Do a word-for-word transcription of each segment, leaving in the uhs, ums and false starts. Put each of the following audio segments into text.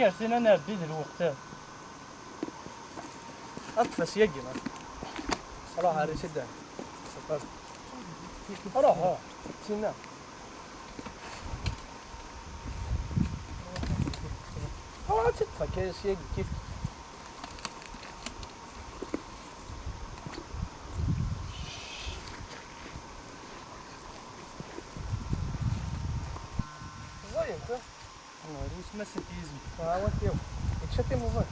Ar sin ad nɛeddi d lweqt. Ṭṭef-as yagi. Ruḥ ar isiddan. Ruḥ, ruḥ. Sinna. Ruḥ ad tt-ṭṭef akka s yagi kif. Ẓẓayent, eh? Ur isem-asent yizem. Ɣawat yaw. Yečča timuẓin.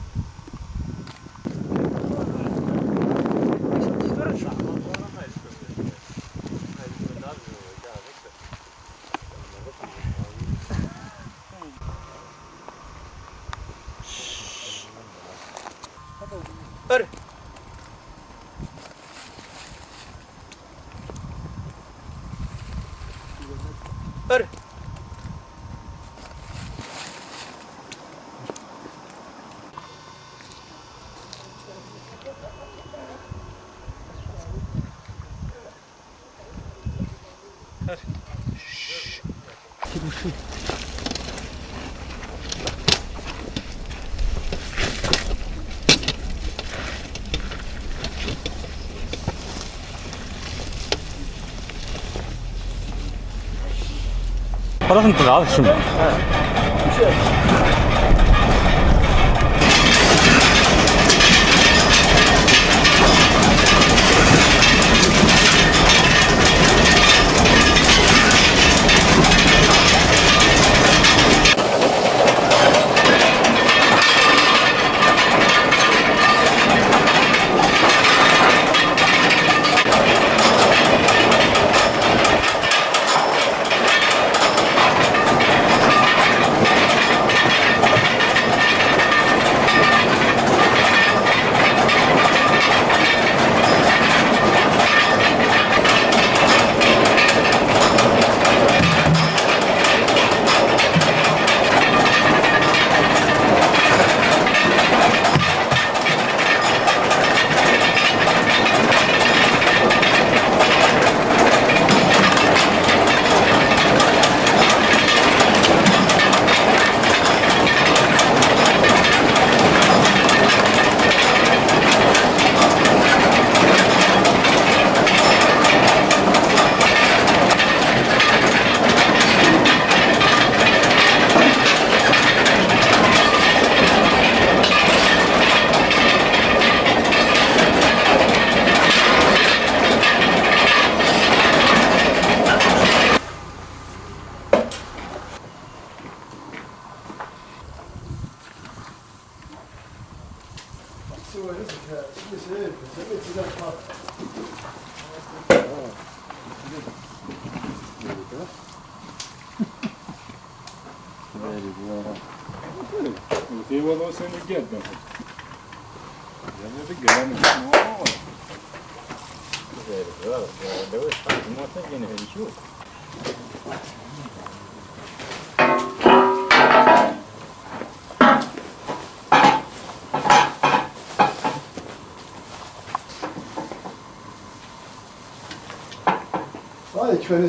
Err. Err. Ruḥ n tebɛa tkecmeḍ. Tiwaḍ ussan i iɛeddan. Yerna deg iran. Ay, kfan.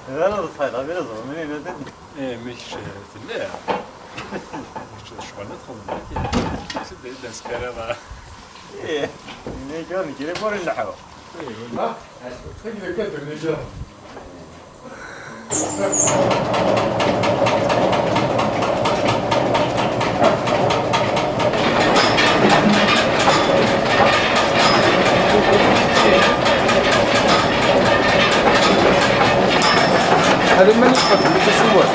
Hada ara d ṣṣayda, mi ara ẓren, mi ara d-, eh, mi kečč, eh, telliḍ. Kečč d ccɣel i txedmeḍ, akken. Sidi, d askaraḍ. Ih, nekk ur nekkri, ur nleḥḥu. Ih, wala. Ah, tagi akka d-nniǧer. هذا ما نسقط بالتسوق.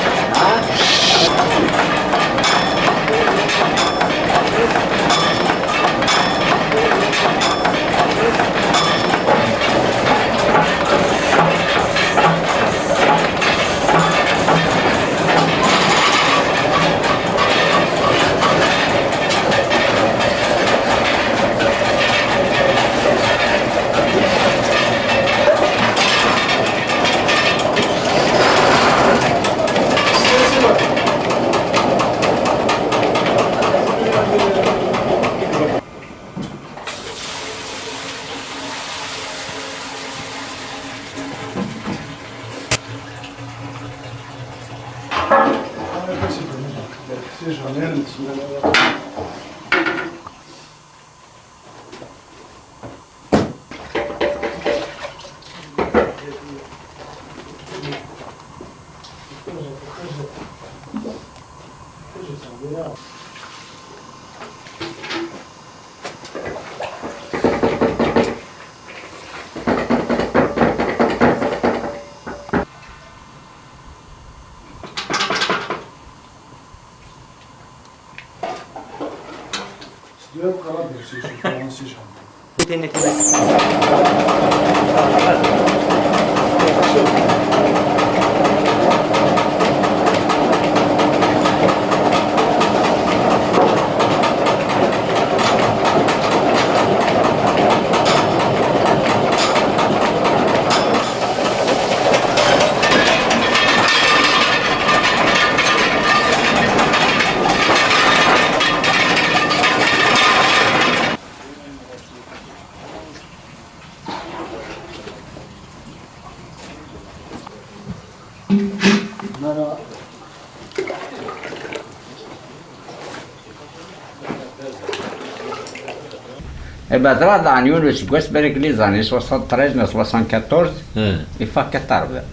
Eh ben, ẓriɣ daɣen yiwen useggas, balak les années soixante-treize neɣ soixante-quatorze, eh, ifaq quatre-vingts.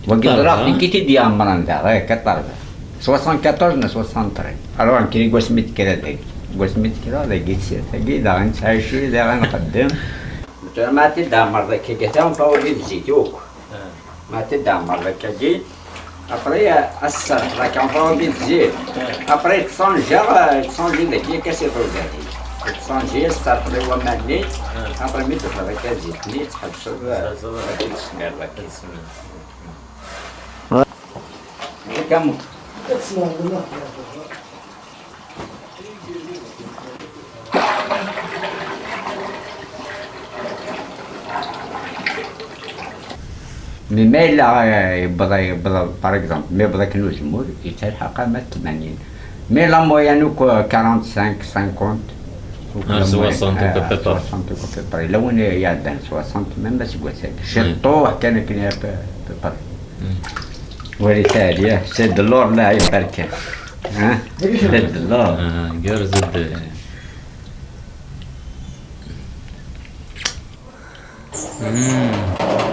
Wagi ẓriɣ-t nekk i t-id-iɛemmren daɣ, eh, quatre-vingts. Soixante-quatorze neɣ soixante-treize. Alors, nekkini deg wasmi d-kkreɣ dagi. Deg wasmi d-kkreɣ dagi, tagi daɣen nettɛici, daɣen nxeddem. Tura ma ad t-id-tɛemmreḍ akka, atan wagi d zzit akk. Ma t-id-ɛemmer d akkagi. Après, euh, ass-a, la campagne di tzir. Après, yettṣanji, euh, yettṣanji dagi akka si Ṭuzani. Yettṣanji, yesterfeḍ i waman-nni. Après, mi d-tufiḍ akka zzit-nni, yettḥebseḍ, euh, ad t-id-tesmireḍ akka. Ad t-id-tesmireḍ. Akka. Mais ma yella, euh, yewweḍ, yewweḍ, par exemple, ma yewweḍ akken uzemmur, yettelḥaq ama d tmanyin. Mais la moyenne akk, euh, quarante-cinq, cinquante, akk la moyenne, soixante, euh, à peu près. Soixante, à peu près. Lawan iɛeddan soixante, même aseggas-agi. Ciṭṭuḥ kan akken, à peu, à peu près. Wali taɛliya, c'est de l'or, la ibarek. Hein? C'est de l'or. Ah, gerrez-d. Mm.